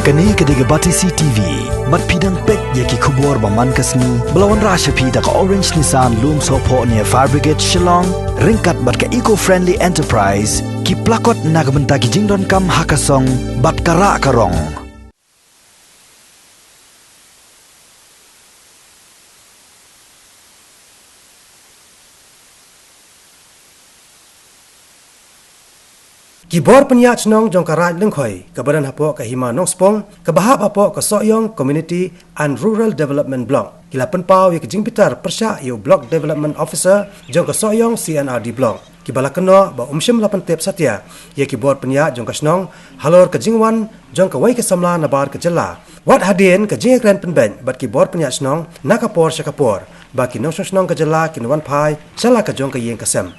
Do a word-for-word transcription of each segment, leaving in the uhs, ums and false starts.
Kane ka dei ka Batesi T V. Bad phi dang peit ïa ki khubor ba man ka sngi ba la wanrah sha phi da ka Orange Nissan Lumsohphoh near Fire Brigade Shillong, ryngkat bad ka Eco Friendly Enterprise, ki plakot na ka bynta ki jingdonkam ha ka song bad ka rah ka rong. Ki bor pynïaid shnong jong ka Raid Lyngkhoi kaba don hapoh ka Hima Nongspong, kaba hap hapoh ka Sohiong Community and Rural Development Block, ki la pynpaw ïa ka jingbitar pyrshah ïa u Block Development Officer jong ka Sohiong C and R D Block, kiba la kynnoh ba um shym la pyntip satia ïa ki bor pynïaid jong ka shnong halor ka jingwan jong kawei ka samla nabar ka jylla, wat hadien ka jingïakren pynbeit bad ki bor pynïaid shnong na ka por sha ka por, ba ki nongshong shnong ka jylla kin wan phai sha la ka jong ka ïing ka sem.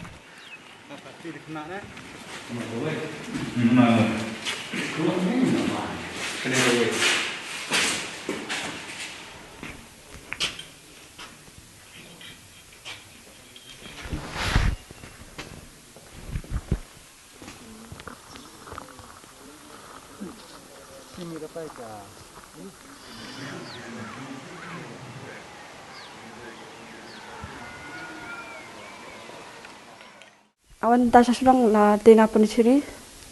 Awan ta sha shnong la dei na Pondicherry.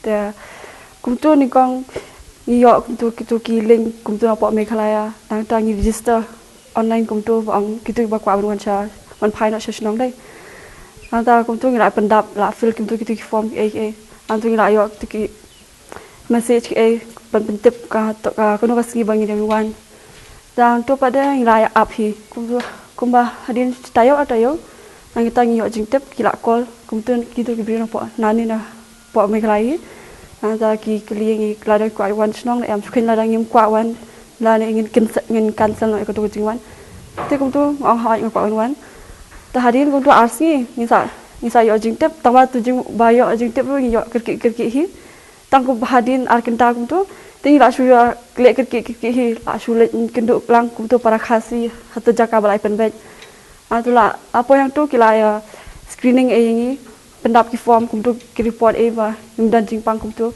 Te kumtu nyngkong ngi ïoh kumtu kitu ki link kumtu napoh Meghalaya. Nangta ngi register online kumtu ba ong kitu ba kwah ban wan sha, wan phai noh sha shnong dei. Nangta kumtu ngi la pyndap, la fill kumtu kitu ki form kiei kiei. Nangtu ngi la ïoh kitu ki message kiei ban pyntip ka, to ka, kano ka sngi ba ngin ïa wan. Te nangtu pat de ngi la ïa ap hi. Kumtu, kumba hadien taïew ar taïew, nangta ngi ïoh jingtip, ki la call kumtu kitu ki briew napoh nangne napoh Meghalaya hi. Nangta ki kylli ngi lada ngi kwah wan shnong ne em, shu khein lada ngim kwah wan, lane ngin cancel, ngin cancel noh ïa katu ka jingwan. Te kumtu nga ong hooid nga kwah wan wan. Te hadien kumtu ar sngi ngi sa, ngi sa ïoh jingtip, tangba tu jingba ïoh jingtip ruh ngi ïoh kyrkieh kyrkieh hi. Tang kumba hadien ar kynta kumtu, te ngi la shu ïa leh kyrkieh kyrkieh hi, la shu leit kynduh lang kumtu para Khasi hato jaka ba la pynbeit. Nangtu la, la poi hangtu ki la ïa screening ei ïa ngi, pyndap ki form kumtu, ki report ei ba ngim don jingpang kumtu.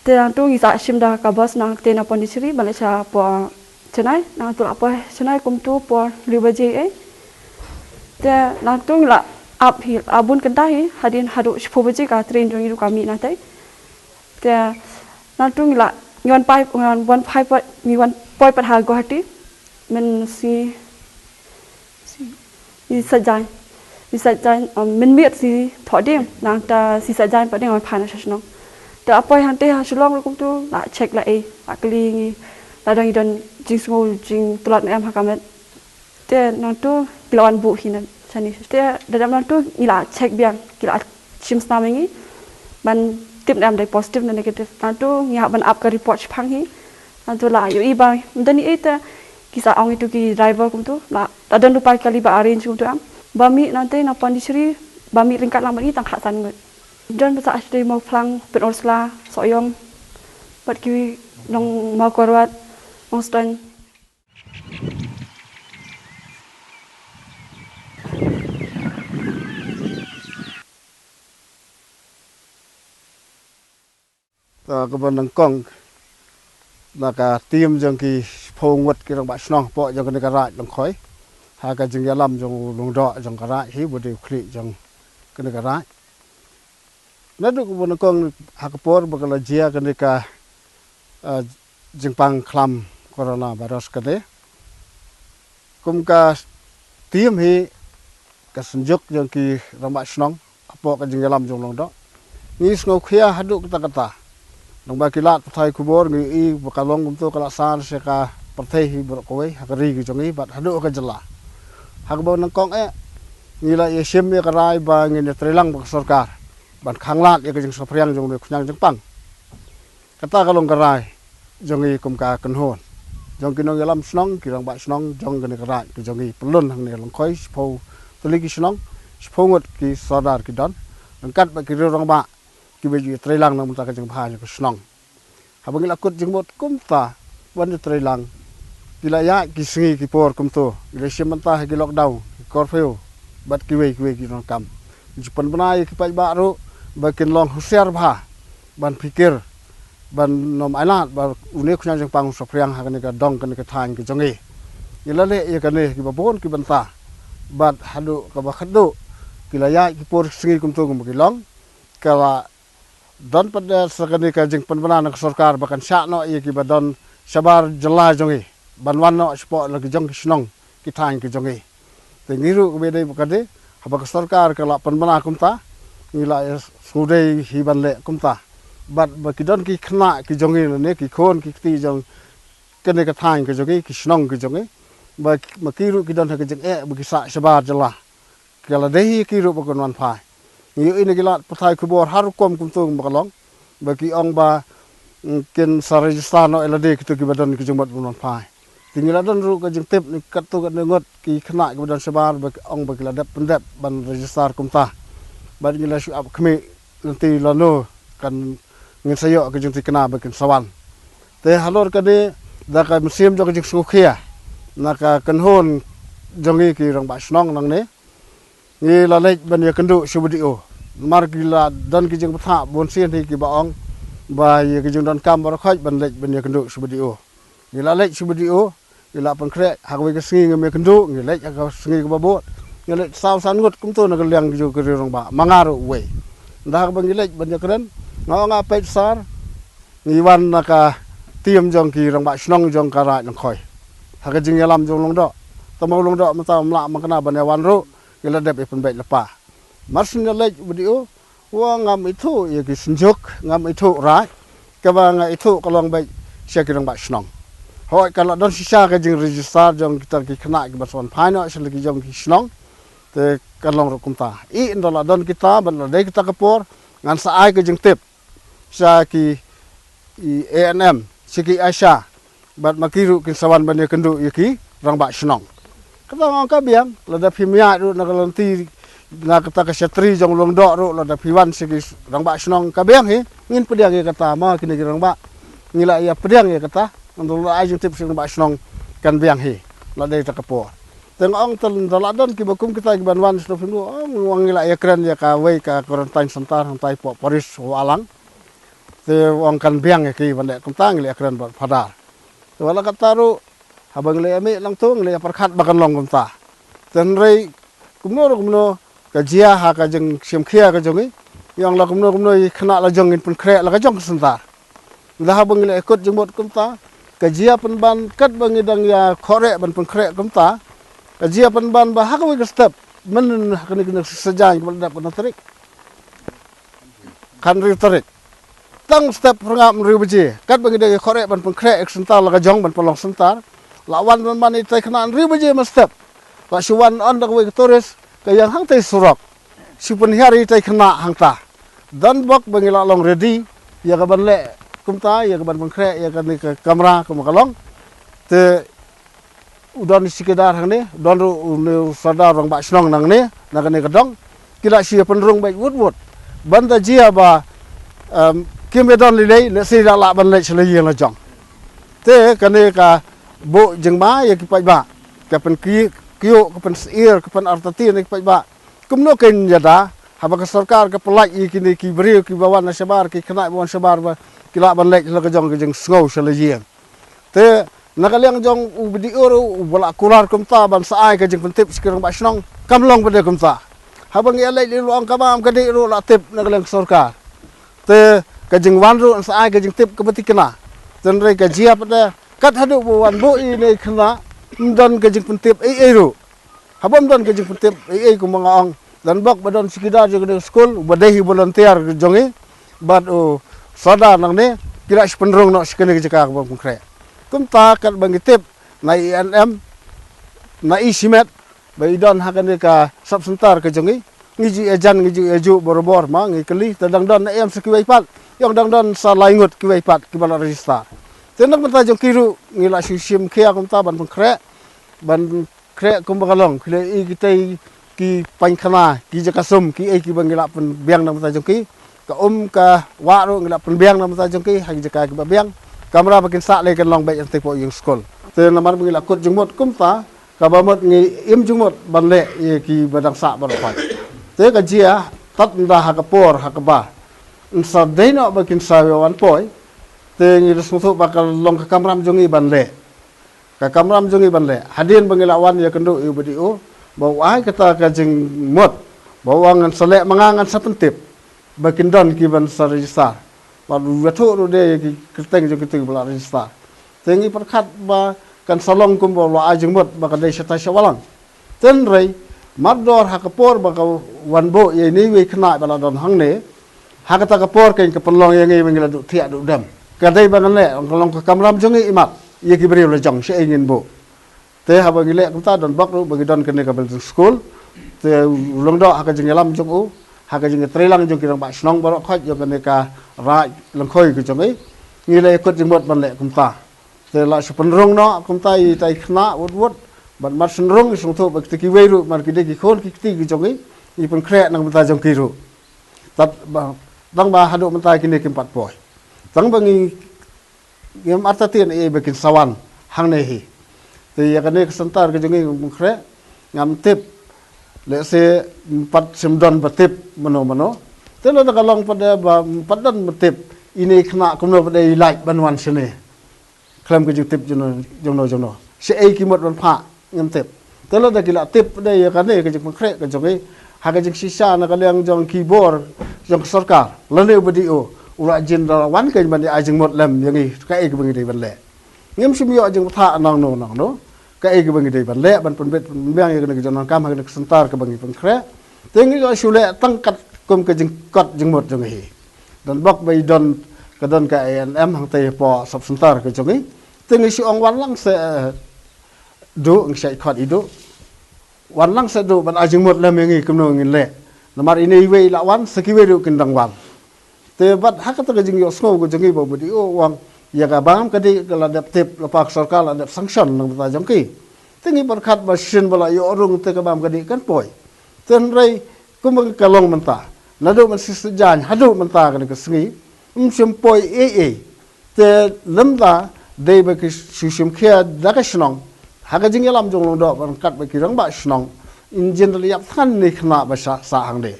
Te nangtu ngi sa shim da ka bus nangtei na Pondicherry ban leit sha poh Chennai, nangtu la poi Chennai kumtu por hynriew baje ei. Te nangtu ngi la ap hi, la bun kynta hi, hadien haduh shiphew baje ka train jong ngi ruh ka mih nangtei. Te nangtu ngi la, ngi wan phai, ngi wan, wan phai pat, ngi wan poi pat ha Guwahati. Mynsngi, sngi Saitjaiñ, sngi Saitjaiñ, um, mynmiet sngi Thohdieng, nangta sngi Saitjaiñ pat de ngi wan phai noh sha shnong. Te la poi hangtei ha Shillong ruh kumtu, la check la ei, la kylli ngi lada ngi don jingsngew jingtlot ne em ha ka met. Te nangtu ki la wan buh hi na shane. Te da dep nangtu ngi la check biang, ki la shim snam ïa ngi ban tip ne em dei positive ne negative. Nangtu ngi hap ban ap ka report shaphang hi. Nangtu la ïohi ba ym don ei ei, te ki sa ong ïa kitu ki driver kumtu, la, la don ruh pat kali ba arrange kumtu em, ba mih nangtei na Pondicherry, ba mih ryngkat lang bad ngi tang khatsan ngut. Don ba sah shatei Mawphlang, Pynursla, Sohiong, bad kiwei Nong Mawkyrwat, Nongstoiñ. Ta kaba nyngkong na ka team jong ki shiphew ngut ki rangbah shnong hapoh jong kane ka Raid Lyngkhoi, ha ka jingïalam jong u Lyngdoh jong ka Raid hi, ba dei u khlieh jong kane ka Raid. Naduh kaba nyngkong ha ka por ba ka la jia kane ka, ah, jingpang khlam coronavirus kane, kum ka team hi, ka synjuk jong ki rangbah shnong hapoh ka jingïalam jong u Lyngdoh, ngi sngewkhia haduh katta katta. Nangba ki lad pathai khubor ngi ïohi ba ka long kumto ka la sar sha ka pyrthei hi baroh kawei, ha ka ri ka jong ngi bad haduh ha ka jylla. Ha kaba nyngkong eh, ngi la ïashim ïa ka rai ba ngin ïatreilang bad ka sorkar ban khanglad ïa ka jingsaphriang jong une u khñiang jingpang. Kata ka long ka rai jong ngi kum ka kynhun jong ki nongïalam shnong, ki rangbah shnong jong kane ka Raid ka jong ngi, pyllun hangne Lyngkhoi, shiphew tylli ki shnong, shiphew ngut ki sordar ki don, ryngkat bad ki riew rangbah kiba ju ïatreilang na ka bynta ka jingbha jong ka shnong. Haba ngi la kut jingmut kumta ban ïatreilang, ki la ïaid ki sngi ki por kumto, ngi la shim bynta ha ki lockdown, ki curfew bad kiwei kiwei ki donkam. Ngi ju pynbna ïa ki paidbah ruh ba kin long husiar bha ban phikir ban nym ailad ba une u khñiang jingpang u sa phriang ha kane ka dong kane ka thaiñ ka jong ngi. Ngi la leh ïa kane kiba bun ki bynta. Bad haduh kaba khatduh ki la ïaid ki por ki sngi kumto kumba ki long. Ka la don pat de sa kane ka jingpynbna na ka sorkar ba kan shah noh ïa kiba don shabar jylla jong ngi ban wan noh shapoh la ki jong ki shnong ki thaiñ ki jong ngi. Te ngi ruh kaba dei ba ka dei haba ka sorkar ka la pynbna kumta, ngi la ïa sngewdei hi ban leh kumta. Bad ba ki don ki khynnah ki jong ngi lane ki khun ki kti jong kane ka thaiñ ka jong ngi, ki shnong ki jong ngi, ba ma ki ruh ki don ha ka jingeh ba ki sah shabar jylla. Ka la dei hi ki ruh ba kan wan phai. Ngi ïohi na ki lad pathai khubor har rukom kumto kumba ka long ba ki ong ba, mm, kin sa register noh ïa lade kito kiba don ki jingmut ban wan phai. Te ngi la don ruh ka jingtip na katto katne ngut ki khynnah kiba don shabar ba ki ong ba ki la dep pyndep ban register kumta. Bad ngi la shu ap khmih lynti lano kan ngin sa ïoh ka jingthikna ba kin sa wan. Te halor kane da ka mynsiem jong ka jingsngewkhia na ka kynhun jong ngi ki rangbah shnong nangne, ngi la leit ban ïakynduh sha u B D O. Namar ki la don ki jingbthah bunsien hi kiba ong ba ïa ki jingdonkam baroh khoit ban leit ban ïakynduh sha u B D O. Ngi la leit sha u B D O, ngi la pynkhreh ha kawei ka sngi ngim ïakynduh, ngi leit ha ka sngi kaba bud. Ngi leit saw san ngut kumto na ka liang jong ka ri rangbah, ma nga ruh uwei. Ynda haba ngi leit ban ïakren, nga ong nga peit sar, ngi wan na ka tim jong ki rangbah shnong jong ka Raid Lyngkhoi ha ka jingïalam jong u Lyngdoh. Tangba u Lyngdoh mynta um lah mynta ban ïawan ruh, ngi la dep ïa pynbeit lypa. Mar shu ïaleit u B D O, u ong ngam ithuh ïa ki synjuk, ngam ithuh raid, kaba nga ithuh ka long beit sha ki rangbah shnong. Hooid, ka la don shisha ka jingregister jong kita ki khynnah kiba sa wan phai noh sha la ki jong ki shnong. Te kan long ruh kumta. Ynda la don kita, ban la dei kita ka por, ngan sa ai ka jingtip sha ki, i, A N M, sha ki ASHA, bad ma ki ruh kin sa wan ban ïakynduh ïa ki rangbah shnong. Kata nga ong ka biang, lada phim ïaid ruh na ka lynti, na kata ka shatri jong u Lyngdoh ruh, lada phi wan sha ki rangbah shnong ka biang hi, ngin pdiang ïa kata, ma kine ki rangbah. Ngi la ïa pdiang ïa kata, ynda la ai jingtip sha ki rangbah shnong kan biang hi, la dei ta ka por. Te nga ong te ynda la don kiba kum kita kiban wan sha u Lyngdoh, ong ngi la ïakren ïa kawei ka quarantine center hangtai hapoh parish Wahlang. Te u ong kan biang ïa ki ban leh kumta, ngi la ïakren bad Phadar. Te wat la katta ruh, haba ngi la ïamih lang to, ngi la ïapyrkhat ba kan long kumta. Te hynrei kumno ruh kumno, ka jia ha ka jingshim khia ka jong ngi, ngi ong la kumno kumno ïa khynnah la jong ngin pynkhreh la ka jong ka center. Ynda haba ngi la ïakut jingmut kumta, ka jia pynban katba ngi dang ïa khohreh ban pynkhreh kumta, ka jia pynban ba ha kawei ka step, mynhynnin ha kane ka sngi Saitjaiñ kaba la dep ka tarik khathynriew tarik. Tang step phyrngap hynriew baje, katba ngi dang ïa khohreh ban pynkhreh ïa ka center la ka jong ban pynlong center, la wan ban ban ïa kitai khynnah hynriew baje mynstep. La shu wan on da kawei ka tourist, ka ïeng hangtai surok. Shu pynhiar ïa kitai khynnah hangta. Don bok ba ngi la long ready ïa ka ban leh kumta, ïa ka ban pynkhreh ïa kane ka kamra kumba ka long. Te u don u chowkidar hangne, u don ruh une u sordar rangbah shnong nangne, na kane ka dong. Ki la shu ïa pynrung beit wut wut. Ban da jia ba, em, kim ïa don lei lei, lehse da lah ban leit sha la ïing la jong. Te kane ka buh jingma ïa ki paidbah. Ka pynki-, kiew, ka pynsyier, ka pynartatien ïa ki paidbah. Kumno kein ïada, haba ka sorkar ka pyllait ïa kine ki briew kiba wan na shabar, ki khynnah ba wan shabar ba ki lah ban leit la ka jong ka jingsngew sha la ïing. Te na ka liang jong u B D O ruh uba la kular kumta ban sa ai ka jingpyntip sha ki rangbah shnong, kam long pat de kumta. Haba ngi ïa leit lei ruh ong ka bam ka dei ruh la tip na ka liang sorkar. Te ka jingwan ruh sa ai ka jingtip kaba thikna. Te hynrei ka jia pat de kat haduh ba wan buh ïa ine i khynnah, ym don ka jingpyntip ei ei ruh. Haba ym don ka jingpyntip ei ei kumba nga ong, don bok ba don chowkidar jong kane ka skul, uba dei hi u volunteer jong ngi, bad u sordar nangne, ki la shu pynrung noh sha kane ka jaka kaba pynkhreh. Kumta katba ngi tip, na i A N M, na i shimet, ba i don ha kane ka sub center ka jong ngi, ngi ju ïajan, ngi ju ïajuh barabor ma, ngi kylli, te dang don ne em sa kiwei pat, ïoh dang don sa lai ngut kiwei pat, kiba la register. Te na ka bynta jong ki ruh, ngi la shu shim khia kumta ban pynkhreh, ban khreh kumba ka long, ki leh i kitai ki painkhana, ki jaka sum, kiei kiba ngi la pynbiang na ka bynta jong ki, ka um ka wah ruh ngi la pynbiang na ka bynta jong ki, ha ki jaka kiba biang, kamra ba kin sah lei kan long beit hangtei hapoh ïing skul. Te namar ba ngi la kut jingmut kumta, kaba mut ngi im jingmut ban leh ïa kiba dang sah baroh khoit. Te ka jia, tad ynda ha ka por, ha kaba. Yn sa dei noh ba kin sa ïa wan poi, Te ngi la sngewthuh ba ka long ka kamram jong ngi ban leh. Ka kamram jong ngi ban leh. Hadien ba ngi la wan ïakynduh ïa u B D O ba u ai kata ka jingmut ba u ong ngan sa leh ma nga, ngan sa pyntip ba kin don ki ban sa register. Bad u ïathuh ruh de ïa ki kyrteng jong kito ba la register. Te ngi pyrkhat ba kan sa long kumba u la ai jingmut ba ka dei shatai shabalang. Hynrei mardor ha ka por ba ka wan buh ïa ine iwei i khynnah ba la don hangne, ha kata ka por kein ka pynlong ïa ngi ba ngi la duh thiah duh dem. Ka dei ba ngan leh, ka long ka kamram jong ngi imat ïa ki briew la jong, shaei ngin buh. Te haba ngi leh kumta, don bok ruh ba ngi don kane ka building school. Te u Lyngdoh ha ka jingïalam jong u, ha ka jingïatreilang jong ki rangbah shnong baroh khoit jong kane ka Raid Lyngkhoi ka jong ngi, ngi la ïakut jingmut ban leh kumta. Te la shu pynrung noh kumta ïa itai i khynnah wut wut. Bad mar shu rung ngi sngewthuh ba kita kiwei ruh mar ki dei ki khun ki kti ki jong ngi, ngi pynkhreh na ka bynta jong ki ruh. Tad ba, tang ba haduh mynta kine kim pat poi. Tang ba ngi, ngim artatien ei ba kin sa wan hangne hi. Te ïa kane ka center ka jong ngi ngam pynkhreh, ngam tip. Lehse pat shym don ba tip mano mano. Te lada ka long pat de ba pat don ba tip, ine i khynnah kumno pat de i lait ban wan shane khlem ka jingtip jongno jongno jongno. Shaei ki mut ban phah ngam tip. Te lada ki la tip de ïa kane ka jingpynkhreh ka jong ngi, ha ka jingshisha na ka liang jong ki bor jong ka sorkar lane u B D O, u la jin da wan kein ban ïa ai jingmut lem ïa ngi kaei kaba ngi dei ban leh. Ngim shym ïoh jingbthah nangno nangno. Kaei kaba ngi dei ban leh ban pynbit pynbiang ïa kane ka jingdonkam ha kane ka center kaba ngi pynkhreh. Te ngi ïoh shu leh tang katkum ka jingkot jingmut jong ngi hi. Don bok ba i don, ka don ka A N M hangtei hapoh sub center ka jong ngi. Te ngi shu ong wan lang seh, eh, duh, ngi shait khot i duh. Wan lang seh duh ban ai jingmut lem ïa ngi kumno ngin leh. Namar ine iwei i la wan, sa kiwei ruh kin dang wan. Te bad ha kata ka jingïohsngew ka jong ngi ba u B D O u ong ïa ka bam ka dih ka la dep tip, lypa ka sorkar la dep sanction na ka bynta jong ki. Te ngi pyrkhat ba shisien ba la ïoh rung te ka bam ka dih kan poi. Te hynrei kumba ka long mynta, naduh mynshisha jaiñ haduh mynta kane ka sngi, ym shym poi ei ei. Te lymda dei ba ki shu shim khia da ka shnong, ha ka jingïalam jong u Lyngdoh bad ryngkat bad ki rangbah shnong, ngin jin da la ïap thngan ine i khynnah ba sah, sah hangne.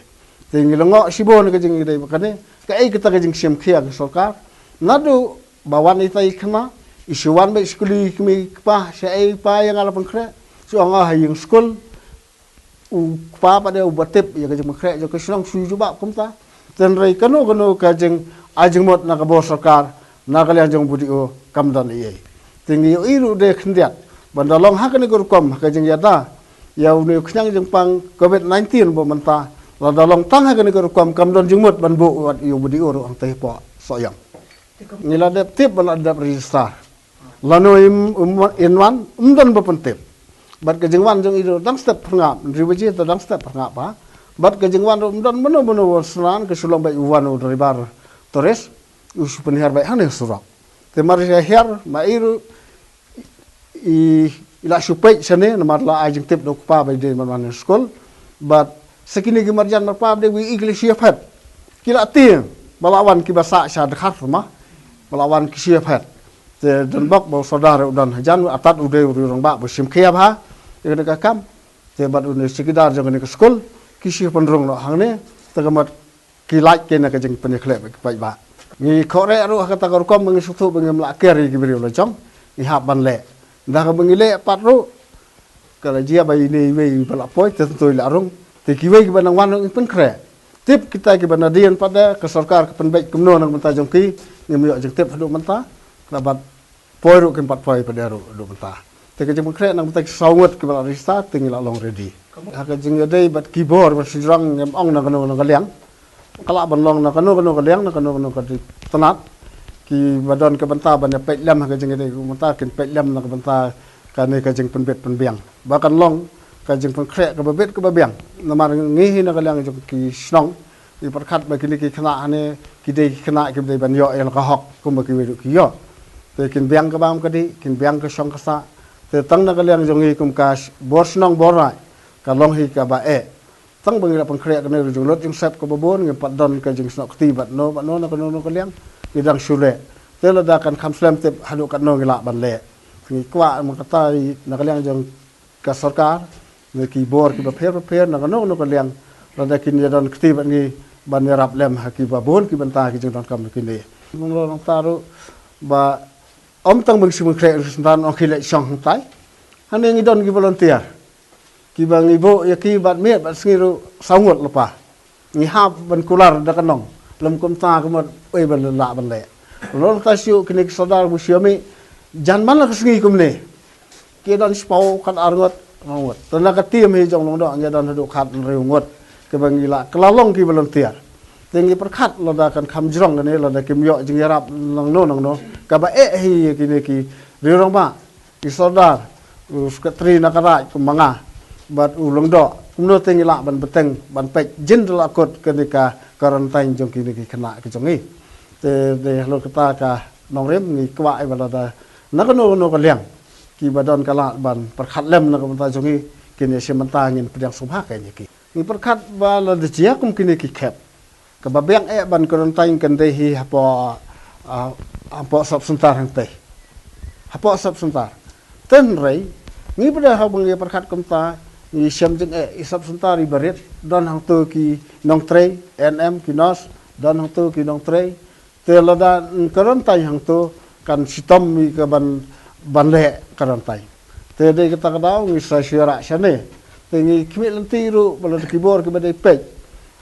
Te ngi la ngoh shibun ka jingïadei ba kane, kaei kata ka jingshim khia ka sorkar. Naduh ba wan itai i khynnah, i shu wan beit sha kuli i kmie i kpa, shaei pa ïa nga la pynkhreh, shu ong ha ïing skul, u kpa pat de uba tip ïa ka jingpynkhreh jong ka shnong shu jubab kumta. Te hynrei kano kano ka jingai jingmut na ka bor sorkar, na ka liang jong u B D O kam don ei ei. Te ngi ïohi ruh de khyndiat ban da long ha kane ka rukom ha ka jingïada ïa une u khñiang jingpang covid nineteen ba mynta, lada long tang ha kane ka rukom kam don jingmut ban buh wat ïa u B D O ruh hangtei hapoh Sohiong. Ngi la dep tip ba la dep register. Lano im, im, im wan, ym don ba pyntip. Bad ka jingwan jong i ruh dang step phyrngap, hynriew baje te dang step phyrngap ha. Bad ka jingwan ruh ym don mano mano ba snan, ka shu long beit u wan u driver tourist, u shu pynhiar beit hangne surok. Te mar ïa hiar ma i ruh i, i la shu peit shane, namar la ai jingtip da u kpa ba i dei ban wan skul. Bad sa kine ki marjan marpa ba dei wi i ki la shu ïa phet. Ki la tieng ba la wan kiba sah sha dkhar ma. Ba la wan ki shu ïa phet. Te don bok ba u sordar u don hajan, atat u dei u rangbah ba shim khia bha ïa kane ka kam. Te bad une chowkidar jong kane ka skul ki shu pynrung noh hangne. Te ka mut ki lait kane ka jingpynïakhleh bad ki paidbah. Ngi khreh ruh ha kata ka rukom ba ngi sngewthuh ba ngim lah ker ïa ki briew la jong, ngi hap ban leh. Ynda kaba ngi leh pat ruh, ka la jia ba ine iwei ba la poi te to i la rung. Te kiwei kiba nang wan ruh ngi pynkhreh. Tip kita kiba nadien pat de ka sorkar ka pynbeit kumno na ka bynta jong ki, ngim ïoh jingtip haduh mynta. Te bad poi ruh kim pat poi pat de ruh haduh mynta. Te ka jingpynkhreh na ka bynta ki saw ngut kiba la register te ngi la long ready. Ha ka jingïadei bad ki bor ba shu jrong ngim ong na kano kano ka liang. Ka lah ban long na kano kano ka liang, na kano kano ka tnat. Kiba don ka bynta ban ïa peit lem ha ka jingïadei ka bynta kin peit lem na ka bynta kane ka jingpynbit pynbiang. Ba kan long ka jingpynkhreh kaba bit kaba biang. Namar ngi hi na ka liang jong ki shnong, ngi pyrkhat ba kine ki khynnah hangne ki dei ki khynnah kiba dei ban ïoh ïa la ka hok kumba kiwei ruh ki ïoh. Te kin biang ka bam ka dih, kin biang ka shong ka sah. Te tang na ka liang jong ngi kum ka sh-, bor shnong bor raid, ka long hi kaba eh. Tang ba ngi la pynkhreh kane ruh jinglut jingsep kaba bun, ngim pat don ka jingsnoh kti bad no bad no na kano kano ka liang. Ngi dang shu leh. Te lada kan kham slem tip haduh katno ngi lah ban leh. Ngi kwah ma kata i na ka liang jong ka sorkar, ne ki bor kiba pher bapher na kano kano ka liang, lada kin ïa don kti bad ngi ban ïarap lem ha kiba bun ki bynta ki jingdonkam kine. Nangta ruh Ba ym tang ba ngi shu pynkhreh ïa ki synran, ong ki leit shong hangtai. Hangne ngi don ki volunteer kiba ngi buh ïa ki bad miet bad sngi ruh saw ngut lypa. Ngi hap ban kular da ka nong, lym kumta ka mut ei ban lah ban leh. Nangta shu kine ki sordar ba shu ïa mih jan man la ka sngi kumne, ki don shiphew, khatar ngut, ngut. Te na ka team hi jong Lyngdoh ngi don haduh khathynriew ngut kiba ngi la kylla long ki volunteer. Te ngi pyrkhat lada kan kham jrong kane, lada kim ïoh jingïarap nangno nangno, kaba eh hi ïa kine ki riew rangbah, ki sordar, u secretary na ka raid kum ma nga bad u Lyngdoh, kumno te ngi lah ban bteng ban peit jin da la kut kane ka quarantine jong kine ki khynnah ki jong ngi. Te dei halor kata ka nongrim ngi kwah ïa ba lada na kano kano ka liang kiba don ka lad ban pyrkhat lem na ka bynta jong ngi, kine shi mynta ngin pdiang sngewbha ka ïa ki. Ngi pyrkhat ba lada jia kum kine ki khep, kaba biang eh ban quarantine kan dei hi hapoh, ah, hapoh sub center hangtei. Hapoh sub center. Te hynrei ngi pyrkhat, haba ngi pyrkhat kumta, ngi shem jingeh, i sub center iba rit, don hangto ki nongtrei, A N M, ki nurse, don hangto ki nongtrei. Te lada quarantine hangto kan shitom ïa ka ban, ban leh quarantine. Te dei kata ka daw ngi sa shu ïarap shane. Te ngi khmih lynti ruh ba lada ki bor kiba dei peit,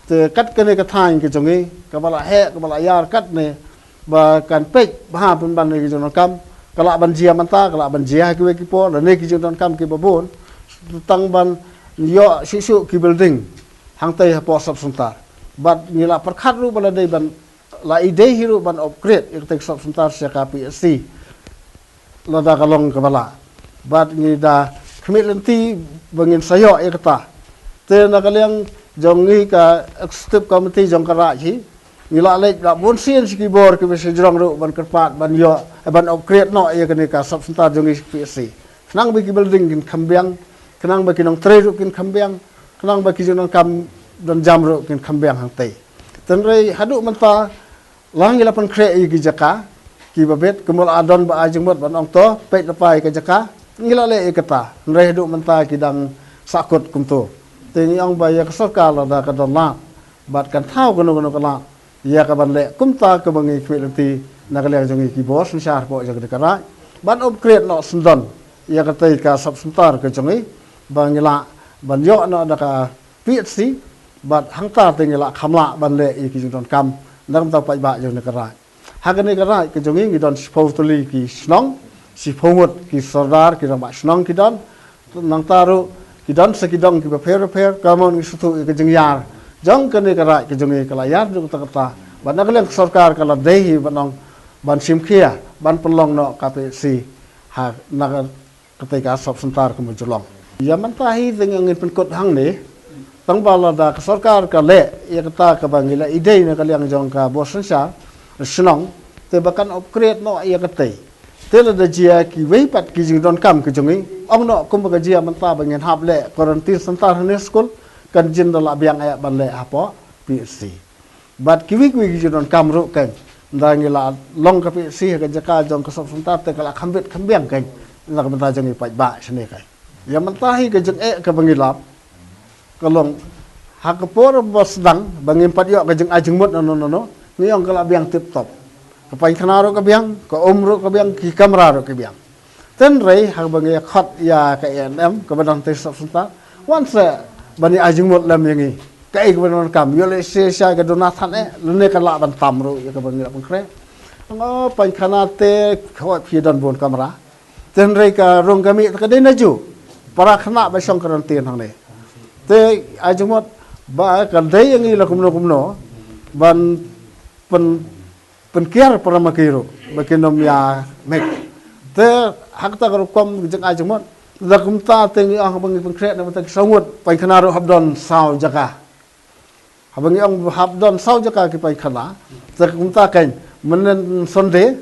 te kat kane ka thaiñ ka jong ngi kaba la heh, kaba la ïar katne, ba kan peit bha pynban ïa ki jingdonkam, ka lah ban jia mynta, ka lah ban jia ha kiwei ki por, lane ki jingdonkam kiba bun, tang ban ïoh shuh shuh ki building hangtei hapoh sub center. Bad ngi la pyrkhat ruh ba la dei ban, la i dei hi ruh ban upgrade ïa katei ka sub center sha ka P H C lada ka long kaba lah. Bad ngi da khmih lynti ba ngin sa ïoh ïa kata. Te na ka liang jong ngi ka executive committee jong ka raid hi, ngi la leit la bun sien sha ki bor kiba sha jrong ruh ban kyrpad ban ïoh, eh, ban upgrade noh ïa kane ka sub center jong ngi sha P H C, khnang ba ki building kin kham biang, khnang ba ki nongtrei ruh kin kham biang, khnang ba ki jingdonkam donjam ruh kin kham biang hangtei. Te hynrei haduh mynta la ngi la pynkhreh ïa ki jaka kiba bit, kumba la don ba ai jingmut ban ong to peit lypa ïa ka jaka, ngi la leh ïa kata. Hynrei haduh mynta ki dang sahkut kumto. Te ngi ong ba ïa ka sorkar lada ka don lad bad kan thaw kano kano ka lad ïa ka ban leh kumta kaba ngi khmih lynti na ka liang jong ngi ki bor synshar hapoh jong ka raid, ban upgrade noh syndon ïa katei ka sub center ka jong ngi, ba ngi lah ban ïoh noh da ka P H C, bad hangta te ngi lah kham lah ban leh ïa ki jingdonkam na ka bynta paidbah jong kane ka raid. Ha kane ka raid ka jong ngi ngi don shiphew tylli ki shnong, shiphew ngut ki sordar, ki rangbah shnong ki don. Nangta ruh ki don sa ki dong kiba pher pher, ka mon ngi sngewthuh ïa ka jingïar jong kane ka raid ka jong ngi ka la ïar haduh katta katta. Bad na ka liang ka sorkar ka la dei hi ban ong, ban shim khia ban pynlong noh ka P H C ha na ka katei ka sub center kumba ju long. Ïa mynta hi te ngin pynkut hangne, tang ba lada ka sorkar ka leh ïa kata kaba ngi la i dei na ka liang jong ka bor synshar shnong, te ba kan upgrade noh ïa katei. Te lada jia kiwei pat ki jingdonkam ki jong ngi, ong noh kumba ka jia mynta ba ngin hap leh quarantine center hangne skul, kan jin da la biang eh ban leh hapoh P H C. Bad kiwei kiwei ki jingdonkam ruh kan, ynda ngi la long ka P H C ha ka jaka jong ka sub center te ka la kham bit kham biang kan, na ka bynta jong ngi paidbah shane kan. Ïa mynta hi ka jingeh kaba ngi lap ka long, ha ka por ba sdang ba ngim pat ïoh ka jingai jingmut nano nano, ngi ong ka la biang tip top. Ka painkhana ruh ka biang, ka um ruh ka biang, ki kamra ruh ki biang. Te hynrei haba ngi khot ïa ka A N M kaba don tei sub center, wan seh ban ïa ai jingmut lem ïa ngi. Kaei kaba nang kam, ïoh lehse shai ka duna than eh, lane ka lah ban tam ruh ïa kaba ngi la pynkhreh. Nga painkhana te khot phi don bun kamra. Te hynrei ka rung ka mih ka dei na ju para khynnah ba shong quarantine hangne. Te ai jingmut ba ka dei ïa ngi la kumno kumno ban pyn pynkiar para ma ki ruh ba kin ym ïa mih. Te ha kata ka rukom ka jingai jingmut, da kumta te ngi ong haba ngi pynkhreh na bynta ki saw ngut painkhana ruh hap don saw jaka. Haba ngi ong hap don saw jaka ki painkhana, te kumta kan, mynhynnin Sunday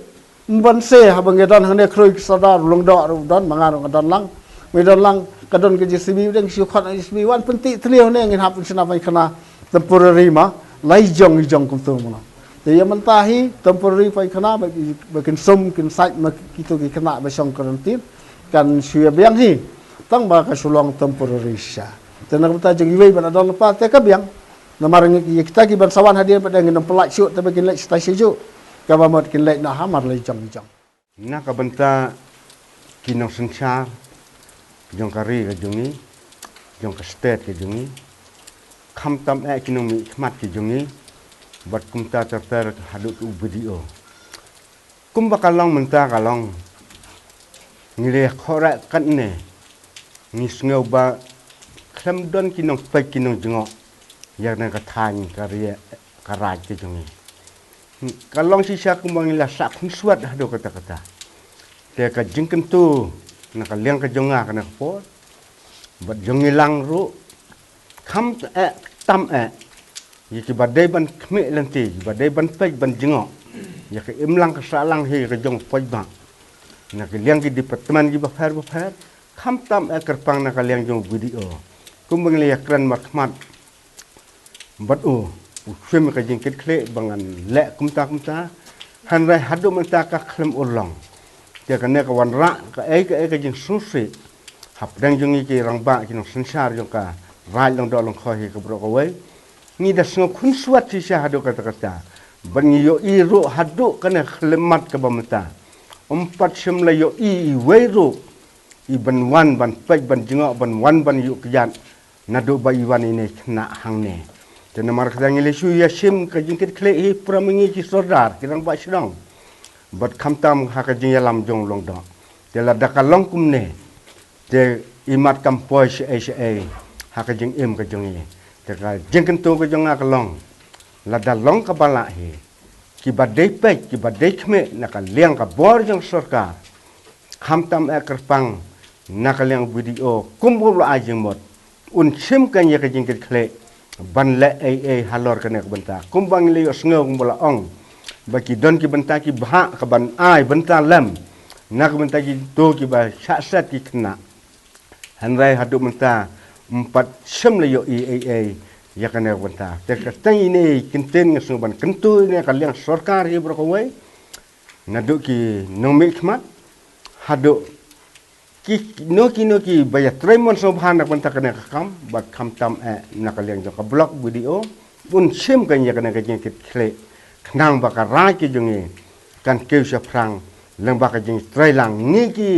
ym ban se, haba ngi don hangne khrui ki sordar, u Lyngdoh ruh don, ma nga ruh nga don lang. Ngi don lang, ka don ka J C B, dang shu khot J C B wan pyntih thliew hangne, ngin hap shna painkhana temporary ma la ijong ijong kumto mo. Te ïa mynta hi temporary painkhana ba, ba kin sum kin sait ma kito ki khynnah ba shong quarantine, kan shu ïa biang hi, tang ba ka shu long temporary shisha. Te na ka bynta jong iwei ba la don lypa te ka biang. Namar ngi, ïa kita ki ban sa wan hadien pat, ngin ym pyllait shuh, te ba kin leit shatai shajuh, kaba mut kin leit noh hamar la ijong ijong. Na ka bynta ki nongsynshar jong ka ri ka jong ngi, jong ka state ka jong ngi, khamtam eh ki nongmihkhmat ki jong ngi, bad kumta ter ter haduh ki u B D O. Kumba ka long mynta ka long, ngi la ïa khohreh katne, ngi sngew ba khlem don ki nongpeit ki nongjngoh ïa kane ka thaiñ ka ri ka raij ka jong ngi. Ka long shisha kumba ngi la sah khunswet haduh katta katta. Te ka jingkyntu na ka liang ka jong nga kane ka por, bad jong ngi lang ruh, khamtam eh, tam eh ïa kiba dei ban khmih lynti, kiba dei ban peit ban jngoh ïa ka imlang ka sahlang hi ka jong u paidbah na ka liang ki department kiba pher ba pher, khamtam eh kyrpang na ka liang jong u B D O. Kumba ngi la ïakren markhmat bad u, u shim ka jingkitkhlieh ba ngan leh kumta kumta, hynrei haduh mynta ka khlem urlong. Te kane ka wanrah kaei kaei ka jingsngewsih hapdeng jong ngi ki rangbah ki nongsynshar jong ka raid Lyngdoh Lyngkhoi hi ka baroh kawei. Ngi da sngew khunswet shisha haduh katta katta, bad ngi ïohi ruh haduh kane ka khyllipmat kaba mynta, ym pat shym la ïohi iwei ruh i ban wan ban peit ban jngoh, ban wan ban ïuh kjat naduh ba i wan ine i khynnah hangne. Te namar kata ngi la shu ïa shim ka jingkitkhlieh hi para ma ngi ki sordar, ki rangbah shnong, bad khamtam ha ka jingïalam jong u Lyngdoh. Te lada ka long kumne, te imat kam poi shaei shaei ha ka jingim ka jong ngi. Te ka jingkyntu ka jong nga ka long, lada long kaba lah hi, kiba dei peit, kiba dei khmih na ka liang ka bor jong sorkar, khamtam eh kyrpang na ka liang B D O, kumba u la ai jingmut, un shim kane ka jingkitkhlieh ban leh ei ei halor kane ka bynta. Kumba ngi la ïohsngew kumba la ong ba ki don ki bynta ki bhah ka ban ai bynta lem na ka bynta kito kiba shah set ki khynnah. Hynrei haduh mynta ym pat shym la ïohi ei ei ïa kane ka bynta. Te katei ine i kyntien nga sngew ban kyntu ïa ka liang sorkar hi baroh kawei, naduh ki nongmihkhmat haduh kino kino kiba ïatrei mon sngewbha na ka bynta kane ka kam, bad khamtam eh na ka liang jong ka block B D O, un shim kane ïa kane ka jingkitkhlieh khnang ba ka raij ka jong ngi kan kiew shaphrang lyngba ka jingtreilang. Ngi ki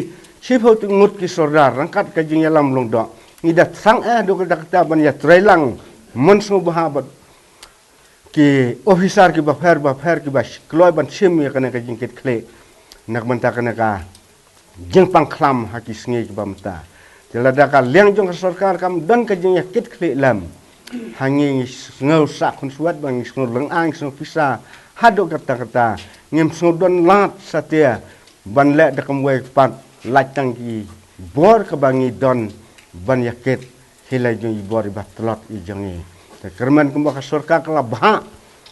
shiphew ngut ki sordar ryngkat ka jingïalam Lyngdoh, ngi da thrang eh haduh katta katta ban ïatreilang mon sngewbha bad ki officer kiba pher ba pher kiba sh-, kloi ban shim ïa kane ka jingkitkhlieh na ka bynta kane ka jingpang khlam ha ki sngi kiba mynta. Te lada ka liang jong ka sorkar kam don ka jingïakitkhlieh lem, ha ngi ngi sngew sah khunswet, ba ngi sngew lyngngoh, ngi sngew pisa haduh katta katta, ngim sngew don lad satia ban leh da kumwei pat, lait tang ki bor kaba ngi don ban ïakit hi la jong i bor iba tlot i jong ngi. Te kyrmen kumba ka sorkar ka la bhah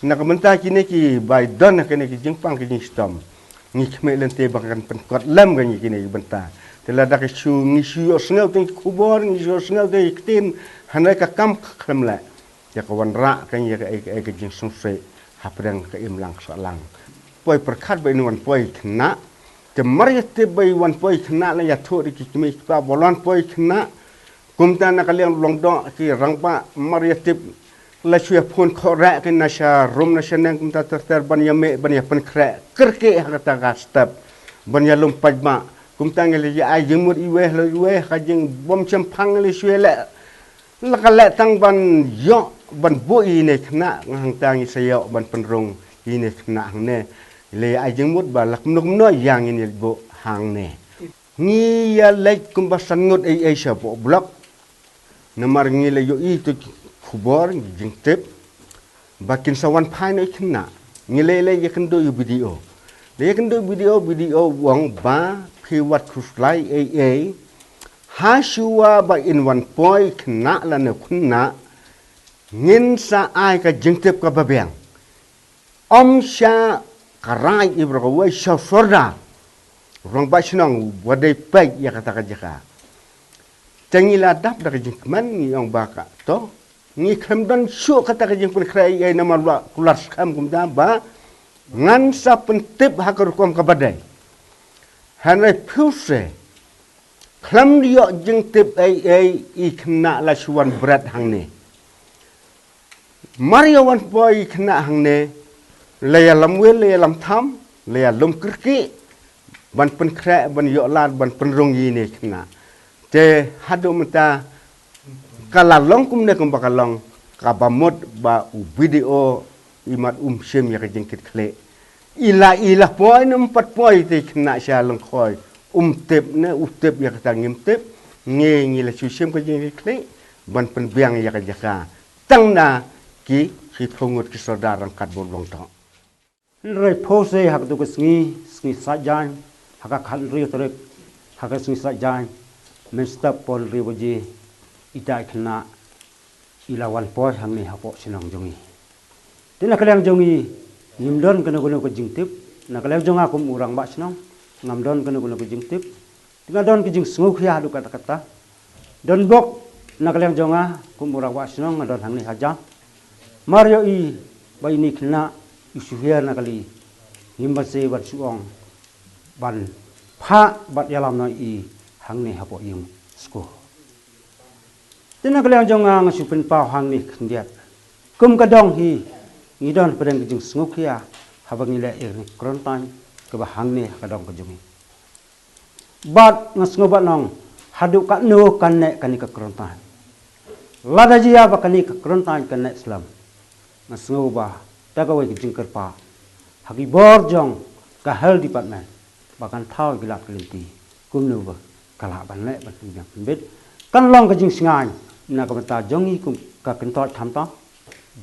na ka bynta kine kiba don ha kine ki jingpang ki jingshitom, ngi khmih lynti ba kan pynkut lem ka ngi kine ki bynta. Te lada ka shu ngi shu ïohsngew tang ki khubor, ngi shu ïohsngew tang ki ktien, hynrei ka kam ka khlem leh. Ïa ka wanrah ka ngi ïa kaei kaei ka jingsngewsih hapdeng ka imlang sahlang. Poi pyrkhat ba in wan poi khynnah. Te mar ïa tip ba i wan poi khynnah la ïathuh da ki kmie ki kpa ba wan poi khynnah. Kumta na ka liang Lyngdoh ki rangbah mar ïa tip la shu ïa phone khohreh ki na sha rum na sha neng kumta ter ter ban ïa mih ban ïa pynkhreh kyrkieh ha kata ka step ban ïa lum paidbah. Kumta ngi la ïa ai jingmut iwei la iwei ha ka jingbym shemphang ngi la shu ïa leh. La ka leh tang ban ïoh ban buh ïa ine i khynnah, nga hangta ngi sa ïoh ban pynrung ïa ine i khynnah hangne. La ïa ai jingmut ba la kumno kumno ïa ngin ïa buh hangne. Ngi ïa leit kumba san ngut ei ei sha block. Namar ngi la ïohi tu ki khubor, ngi jingtip ba kin sa wan phai noh i khynnah. Ngi leit leit ïakynduh ïa u B D O. Leit ïakynduh ïa u B D O, B D O u ong ba phi wat khuslai ei ei. Ha shuwa ba in wan poi khynnah lane khynnah, ngin sa ai ka jingtip kaba biang. Ym sha ka raid i baroh kawei, sha u sordar rangbah shnong uba dei peit ïa kata ka jaka. Te ngi la dap da ka jingkmen, ngi ong ba ka to, ngi khlem don shuh kata ka jingpynkhreh ei ei namar ba kular skhem kumta ba ngan sa pyntip ha ka rukom kaba dei. Hynrei phi u se khlem ïoh jingtip ei ei i khynnah la shu wan bret hangne. Mar ïa wan poi i khynnah hangne, la ïalam wil, la ïalam tham, la ïalum kyrkieh, ban pynkhreh, ban ïoh lad, ban pynrung ïa ine i khynnah. Te haduh mynta ka la long kumne kumba ka long, kaba mut ba u B D O i mat um shim ïa ka jingkitkhlieh. I la, i la poi ne um pat poi te i khynnah sha lyngkhoi, um tip ne u tip ïa kata ngim tip. Ngi, ngi la shu shim ka jingkitkhlieh ban pynbiang ïa ka jaka. Tang na ki, ki phew ngut ki sordar ryngkat bad u long to. Hynrei phew sei ha katu ka sngi, sngi Saitjaiñ, ha ka khathynriew tarik, ha ka sngi Saitjaiñ, mynstep por hynriew baje, ita i khynnah i la wan poi hangne hapoh shnong jong ngi. Te na ka liang jong ngi, ngim don kano kano ka jingtip, na ka liang jong nga kum u rangbah shnong, ngam don kano kano ka jingtip. Te nga don ka jingsngewkhia haduh katta katta. Donbok na ka liang jong nga kum u rangbah shnong nga don hangne hajan. Mar ïohi ba ine i khynnah i shu hiar na kali, ngim banse ban shu ong ban phah bad ïalam noh ïa i hangne hapoh ïing skul. Te na ka liang jong nga nga shu pynpaw hangne khyndiat. Kum ka dong hi ngi don pdeng ka jingsngewkhia haba ngi leh ïa kane ka quarantine kaba hangne ha ka dong ka jong ngi. Bad nga sngew bad nong haduh katno kan neh kane ka quarantine. Lada jia ba kane ka quarantine kan neh slem, nga sngew ba da kawei ka jingkyrpad ha ki bor jong ka health department ba kan thaw ïa ki lad ki lynti kumno ba ka lah ban leh ban pynbiang pynbit, kan long ka jingshngaiñ na ka bynta jong ngi kum ka kyntoit khamtam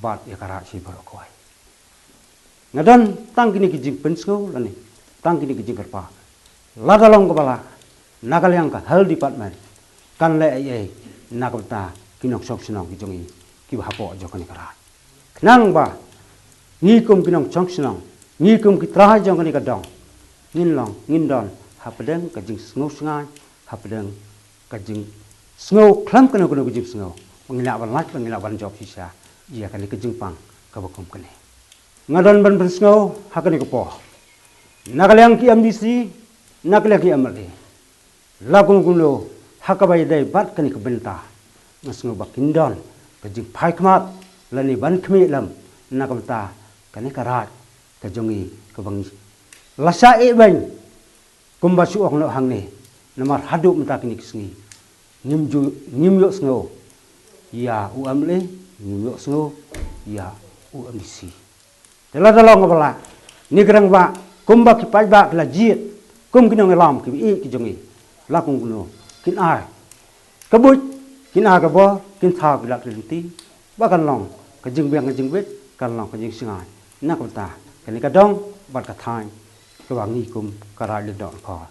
bad ïa ka raid shi baroh kawei. Nga don tang kine ki jingpynsngew lane tang kine ki jingkyrpad. Lada long kaba lah na ka liang ka health department kan leh ei ei na ka bynta ki nongshong shnong ki jong ngi kiba hapoh jong kane ka raid. Khnang ba ngi kum ki nongshong shnong, ngi kum ki trai jong kane ka dong, ngin long, ngin don hapdeng ka jingsngew shngaiñ, hapdeng ka jingsngew khlem kano kano ka jingsngew ba ngin lah ban lait, ba ngin lah ban jop shisha ïa kane ka jingpang kaba kum kane. Nga don ban pynsngew ha kane ka por na ka liang ki M D C, na ka liang ki M L A, la kum kumno ha kaba ïadei bad kane ka bynta. Nga sngew ba kin don ka jingphai khmat lane ban khmih lem na ka bynta kane ka raid ka jong ngi kaba ngi la shah ïeh beiñ kumba shu ong noh hangne. Namar haduh mynta kine ki sngi ngim ju, ngim ïohsngew ïa u M L A, ngim ïohsngew ïa u M D C. Te lada long kaba lah, ngi kyrpad ba kumba ki paidbah ki la jied kum ki nongïalam kiba ïeit ki jong ngi, la kum kumno kin ai ka buit, kin ai ka bor, kin thaw ki lad ki lynti ba kan long ka jingbiang ka jingbit, kan long ka jingshngaiñ na ka bynta kane ka dong bad ka thaiñ kaba ngi kum ka raid Lyngdoh Nongkor